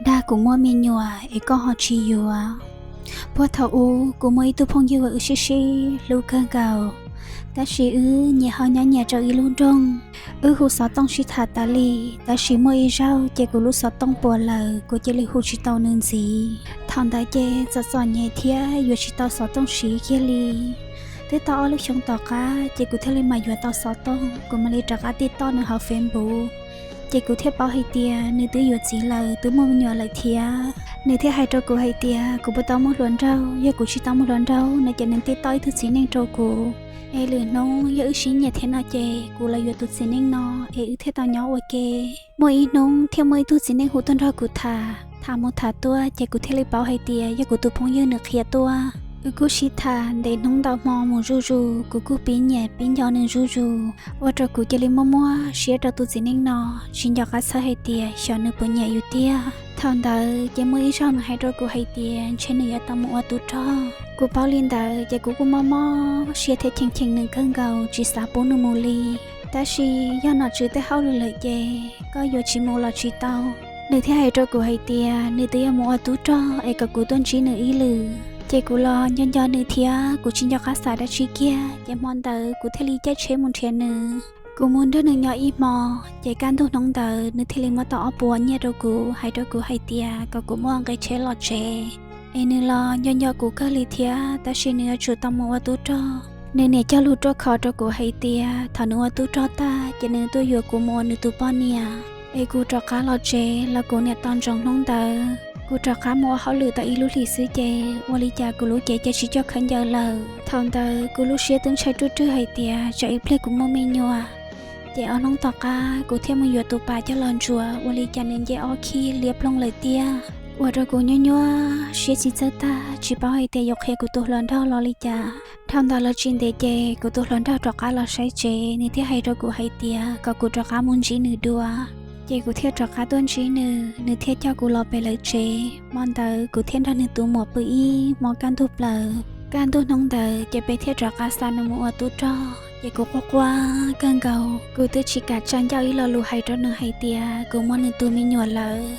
Dag kuv muaj me nyuam es koj ho tsis yuav. Puag thaum ub kuv muaj ib tug phooj ywg uas wb sib sib hlub kawg nkaus, tab sis wb nyias ho nyob nyias rau ib lub nroog. Wb hu xov tooj sib tham tas li, tab sis muaj ib zaug ces kuv lub xov tooj puas lawm, kuv cia li hu tsis tau nws ntxiv. Thaum ntawd ces txom txom nyem thiab yuav tsis tau xov tooj siv kiag li. Twb tau ob lub xyoo tom qab ces kuv thiaj li mam yuav tau xov tooj, kuv mam li rov qab tij toj nws hauv Facebook. Ces kuv thiaj paub hais tias nws twb yuav txiv lawm, twb muaj me nyuam lawm thiab. Nws thiaj hais rau kuv hais tias kuv puas tau muaj hluas nraug, yog kuv tsis tau muaj hluas nraug no ces nws tij toj ib tug txiv neej rau kuv. Es lwm hnub yog wb sib nyiam thiab no ces kuv los yuav tus txiv neej no es wb thiaj tau nyob ua ke. Muaj ib hnub thiaj muaj ib tug txiv neej hu tuaj nrog kuv tham, tham mus tham tuaj ces kuv thiaj li paub hais tias yog kuv tus phooj ywg nws qhia tuaj. Wb kuj sib tham ntev hnub ntau hmo mus zuj zus, kuv kuj pib nyiam pib nco nws zuj zus, ua rau kuv cia li muaj muaj siab rau tus txiv neej no, tsis nco qab txhawj hais tias xyov nws puas nyiam yus tiag. Thaum ntawd ces muaj ib zaug nws hais rau kuv hais tias ntshe nws yuav tau mus ua tub rog. Kuv paub li ntawd ces kuv kuj mob mob siab thiab cheem cheem nws kawg nkaus, tsis xav pub nws mus li. Tab sis yog nom tswv tej hauj lwm lawm ces koj yuav tsis mus los tsis tau. Nws thiaj hais rau kuv hais tias nws twb yuav mus ua tub rog es kom kuv tuaj ntsib nws ib lwm. Ces kuv los nco nco nws thiab kuv tsis nco qab xav dab tsi kiag, ces hmo ntawd kuv thiaj li caij tsheb mus nrhiav nws. Kuv mus nrog nws nyob ib hmo, ces kaj ntug hnub ntawd nws thiaj li muab tau ob puas nyiaj rau kuv, hais rau kuv hais tias kom kuv muaj nqe tsheb los tsev. Es nws los nco nco kuv kawg li thiab, tab sis nws yuav tsum tau mus ua tub rog. Nws niam cog lus ruaj khov rau kuv hais tias thaum nws ua tub rog tag ces nws tuaj yuav kuv mus ua nws tus poj niam. Es kuv rov qab los tsev los kuv niam tos ntsoov hnub ntawd. Kuv rov qab mus ua hauj lwm tau ib lub hlis xwb ces ua li cas kuv lub cev cia tsis coj khaub ncaws lawm. Thaum ntawd kuv lub siab twb ntshai ruaj rwg hais tias tsam ib pliag kuv muaj me nyuam. Ces ob hnub tom qab kuv thiaj mus yuav tus pas coj los ntsuas, ua li cas nws nce ob khib liab ploog lawm tiag. Ua rau kuv nyuaj nyuaj siab tsis txawj tag, tsis paub hais tias yuav qhia kuv tus hluas nraug los li cas. Dhau ntawd los tsis ntev ces kuv tus hluas nraug rov qab los saib tsev, nws thiaj hais rau kuv hais tias kom kuv rov qab mus ntsib nws dua. Ces kuv thiaj rov qab tuaj ntsib nws, nws thiaj coj kuv los pem lawv tsev. Hmo ntawd kuv thiaj nrog nws tus muam pw ib hmo kaj ntug plaws. Kaj ntug hnub ntawd ces peb thiaj rov qab xa nws mus ua tub rog, ces kuv quaj quaj kawg nkaus. Kuv twb tsis kam tsa ncauj ib lo lus hais rau nws hais tias kuv muaj nws tus me nyuam lawm.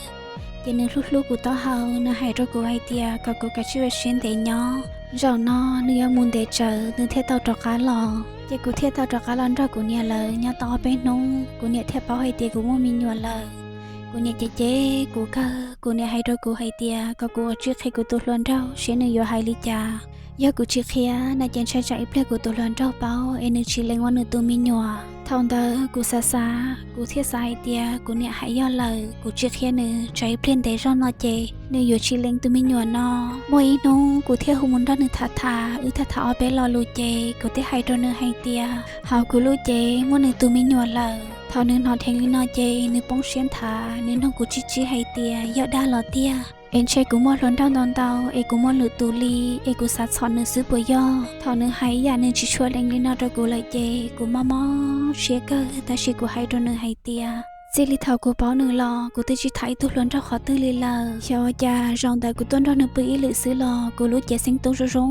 Ces nws hlub hlub kuv taub hau, nws hais rau kuv hais tias kom kuv kav tsij ua siab ntev nyob, zaum no nws yuav mus ntev tsawv nws thiaj tau rov qab los. Ces kuv thiaj tau rov qab los nrog kuv niam lawv nyob tau ob peb hnub, kuv niam thiaj paub hais tias kuv muaj me nyuam lawm. Kuv niam cem cem kuv kawg, kuv niam hais rau kuv hais tias kom kuv ua tsis qhia kuv tus hluas nraug seb nws yuav hais li cas. Yog kuv tsis qhia no ces ntshai tsam ib pliag kuv tus hluas nraug paub es nws tsis lees ua nws tus me nyuam. Thaum ntawd kuv xav xav, kuv thiaj xav hais tias kuv niam hais yog lawm, kuv tsis qhia nws tsam ib pliag ntev zog no ces nws yuav tsis lees tus me nyuam no. Muaj ib hnub kuv thiaj hu mus nrog nws tham tham, wb tham tham ob peb lo lus ces kuv thiaj hais rau nws hais tias hauv kuv lub cev muaj nws tus me nyuam lawm. Thaum nws hnov dheev li no ces nws poob siab nthav, nws nug kuv tsib tsib hais tias yog dag los tiag, es ntshe kuv muaj hluas nraug ntau ntau es kuv muaj lwm tus li, es kuv xav txhom nws xwb puas yog. Thaum nws hais ib yam nws tsis tshua lees li no rau kuv lawm ces kuv mob mob siab kawg, tab sis kuv hais rau nws hais tias txij li thaum kuv paub nws los kuv twb tsis tham ib tug hluas nraug qhov twg li lawm. Xyov ua cas zaum ntawd kuv tuaj nrog nws pw ib lwm xwb los kuv lub cev xeeb tub zoo zoo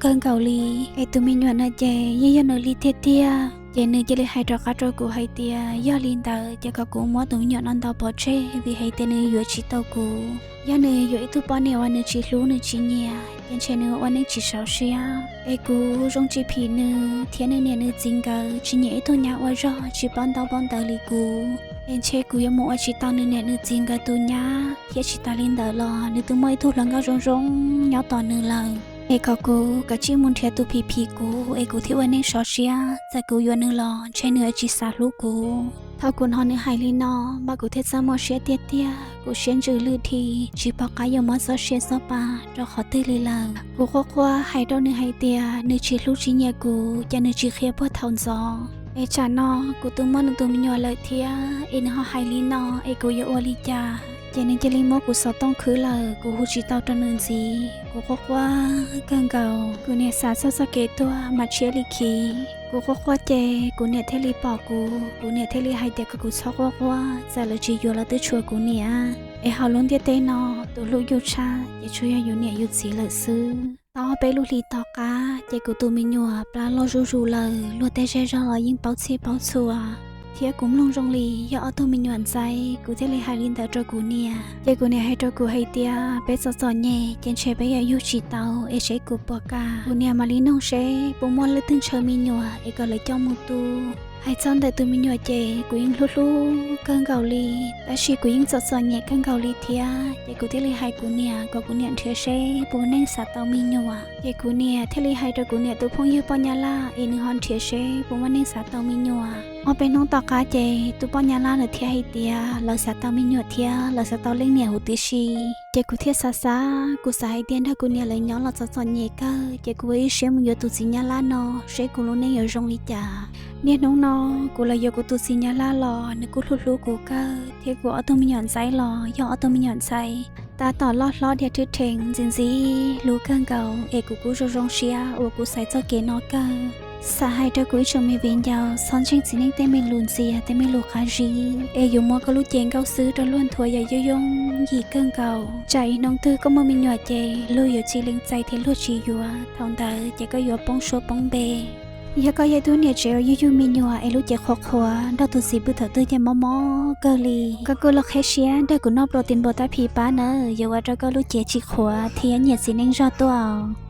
kawg nkaus li. Es tus me nyuam no ces yeej yog nws li tiag tiag. Ces nws cia li hais rov qab rau kuv hais tias yog li ntawd ces kom kuv muab tus me nyuam no ntaus pov tseg, vim hais tias nws yuav tsis tau kuv. Yog nws yuav ib tug poj niam uas nws tsis hlub nws tsis nyiam ces ntshe nws ua neej tsis sov siab. Es kuv zoo tsis phim nws thiab nws niam nws txiv nkawd tsis nyiam ib tug nyab ua zog tsis paub ntaub paub ntawv li kuv. Es ntshe kuv yuav mus ua tsis tau nws niam nws txiv nkawd tus nyab thiab tsis tas li ntawd los nws twb muaj ib tug hluas nkauj zoo zoo nyob tos nws lawm. Es kom kuv kav tsij mus nrhiav tus phim phim kuv es kuv thiaj ua neej sov siab, txawm kuv yuav nws los ntshe nws yuav tsis xav hlub kuv. Thaum kuv hnov nws hais li no mas kuv thiaj txaj muaj siab tiag tiag, kuv siab ntsws lwj dhi, tsis pom qab yuav muab txoj sia txoj pa rau qhov twg li lawm. Kuv quaj quaj hais rau nws hais tias nws tsis hlub tsis nyiam kuv ces nws tsis qhia puag thaum ntxov. Es tsam no kuv twb muaj nws tus me nyuam lawm thiab es nws ho hais li no es kuv yuav ua li cas? Ces nws cia li muab kuv xov tooj khwb lawm, kuv hu tsis tau rau nws ntxiv. Kuv quaj quaj kawg nkaus, kuv niam xav txog txoj kev tuag mas tshiab li khiv. Kuv quaj quaj ces kuv niam thiaj li pom kuv, kuv niam thiaj li hais tias kom kuv txhob quaj quaj, txawm lawv tsis yuav los twb tshuav kuv niam. Es hauv lub ntiaj teb no tus hlub yus tshaj ces tsuas yog yus niam yus txiv lawm xwb. Tau ob peb lub hlis tom qab ces kuv tus me nyuam plab loj zuj zus lawm, luag tej zej zog los yeej paub txhij paub txhua. thiab kuv mloog zoo li yog ob tug me nyuam ntxaib, kuv thiaj li hais li ntawd rau kuv niam. Ces kuv niam hais rau kuv hais tias peb txom txom nyem ces ntshe peb yuav yug tsis tau es seb kuv puas kam. Kuv niam mam li noog seb puas muaj leej twg ntshaw me nyuam es kom lawv coj mus tu. Hais txog ntawm tus me nyuam ces kuv yeej hlub hlub kawg nkaus li, tab sis kuv yeej txom txom nyem kawg nkaus li thiab. Ces kuv thiaj li hais kuv niam kom kuv niam nrhiav seb puas muaj neeg xav tau me nyuam. Ces kuv niam thiaj li hais rau kuv niam tus phooj ywg poj Nyab Laj es nws ho nrhiav seb puas muaj neeg xav tau me nyuam. Ob peb hnub tom qab ces tus poj Nyab Laj nws thiaj hais tias lawv xav tau me nyuam thiab lawv xav tau leej niam huv tib si. Ces kuv thiaj xav xav, kuv xav hais tias nrog kuv niam lawv nyob los txom txom nyem kawg, ces kuv ua ib siab mus yuav tus txiv Nyab Laj no seb kuv lub neej yuav zoo li cas. Niaj hnub no kuv los yuav kuv tus txiv Nyab Laj los nws kuj hlub hlub kuv kawg, thiab kuv ob tug me nyuam ntxaib los yog ob tug me nyuam ntxhais tab tom loj hlob dhia rhwb rheev ntxim ntxim hlub kawg nkaus, es kuv kuj zoo zoo siab uas kuv xaiv txoj kev no kawg. Xav hais rau kuv ib tsoom me viv ncaus txhob ntseeg txiv neej tej me lus ntxias tej me lus qab zib es yuav muab koj lub cev nkauj xwb rau luag nthuav yam yooj yooj yim kawg nkaus. Tsam ib hnub twg koj muaj me nyuam ces luag yuav tsis lees txais thiab luag tsis yuav, thaum ntawd ces koj yuav poob suab poob npe. Yog koj yog ib tug niam tsev uas yug yug me nyuam es lub cev qhuav qhuav nrog tus txiv pw thaum twg ces mob mob kawg li, koj kuj los qheb siab nrog kuv noj protein npua tab phis pab nawb, yuav ua rau koj lub cev tsis qhuav thiab nyiam txiv neej zog tuaj.